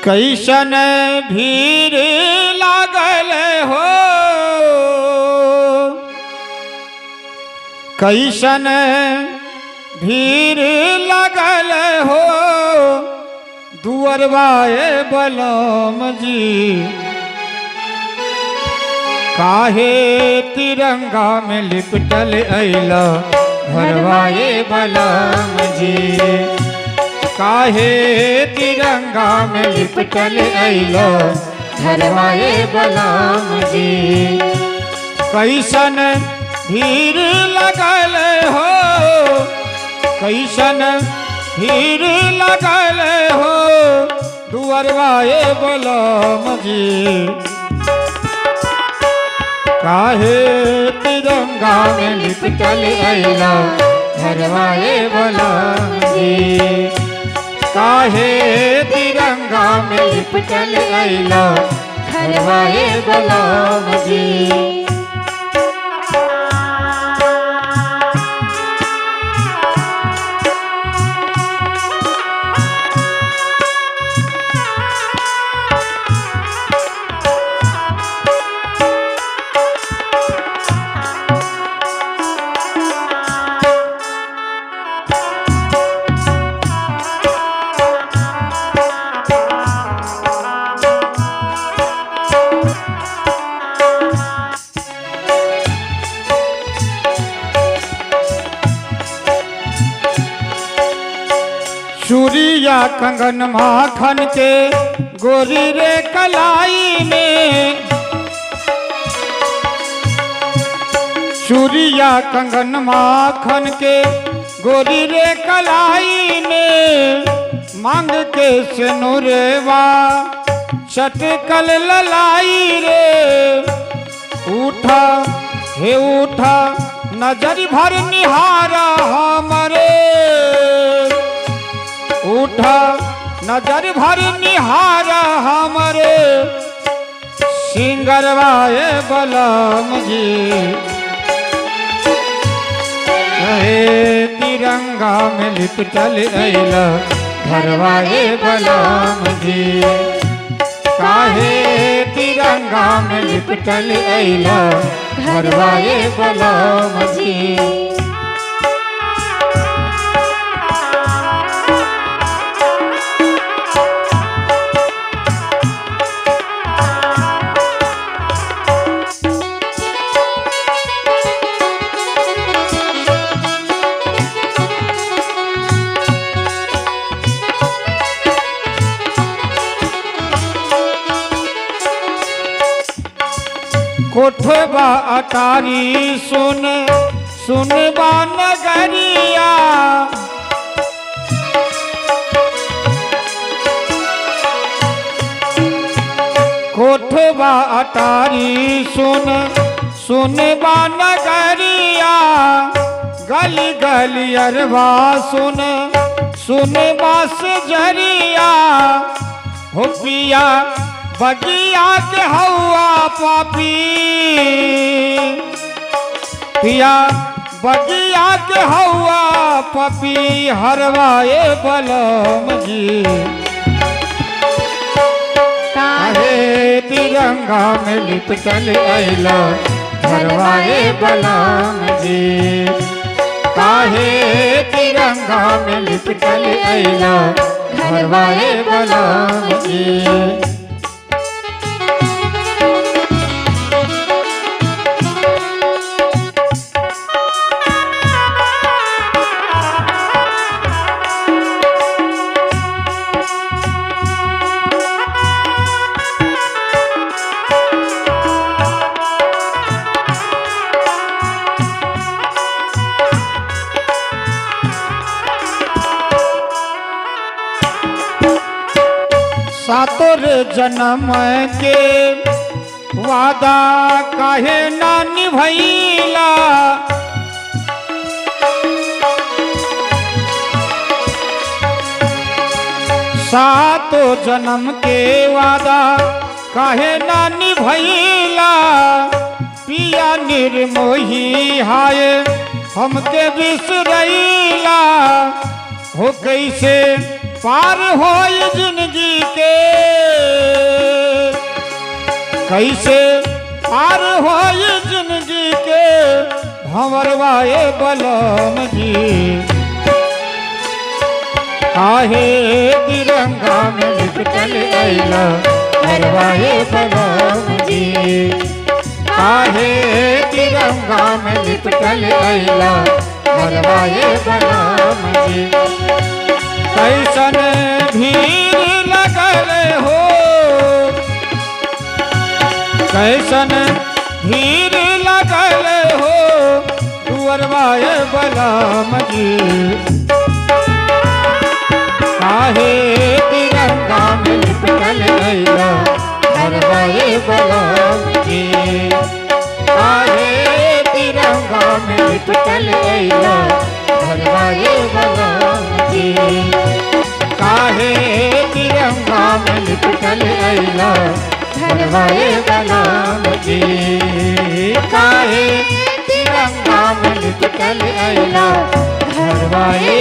कैसन भीड़ लागल हो, कैसन भीड़ लागल हो दुअरवाए बलम जी, काहे तिरंगा में लिपटल अइला घरवाए बलम जी, काहे तिरंगा में लिपटल अइला घरवाए बलम जी। कैसन भीड़ लगल हो, कैसन भीड़ लगल हो दुअरवाए बलम जी, काहे तिरंगा में लिपटल अइला घरवाए बलम जी, काहे तिरंगा में लिपटल अइला घरवाए बलम जी। चूड़िया कंगन माखन के गोरी रे कलाई में, चूड़िया कंगन माखन के गोरी रे कलाई में, मांग के सिनुरवा चटकल ललाई रे, उठा हे उठा नजर भर निहारा हमरे, उठा नजर भर निहारा हमरे सिंगरवाए बलम जी, हे तिरंगा में लिपटल अइला घरवाए बलम जी, काहे तिरंगा में लिपटल अइला घरवाए बलम जी। कोठबा अटारी सुन सुनबा नगरिया, कोठबा अटारी सुन सुनबा नगरिया, गली गली अरवा सुन सुनबा से जरिया, हो पिया बगिया के हौआ पापी, पिया बगिया के हौआ पापी हरवाए बलम जी, काहे तिरंगा में लिपटल अइला घरवाए बलम जी, काहे तिरंगा में लिपटल अइला घरवाए बलम जी। सातोर जन्म के वादा काहे ना निभैला, सातो जन्म के वादा काहे ना निभैला, पिया निर्मोही हाय हमके बिसरैला, हो कैसे पार हो जिंदगी के, कैसे पार होई जिंदगी के भंवरवाए बलम जी। काहे तिरंगा में लिपटल अइला भरवाए बलम जी। काहे तिरंगा में लिपटल अइला भरवाए बलम जी। कैसन भीड़ लगल हो, कैसन भीड़ लगल हो दुअरवाए बलम जी। काहे तिरंगा में लिपटल अइला भरवाए बलम जी। काहे तिरंगा में लिपटल अइला भरवाए बलम जी। काहे तिरंगा में लिपटल अइला भरवाए बलम जी। काहे तिरंगा में लिपटल अइला भरवाए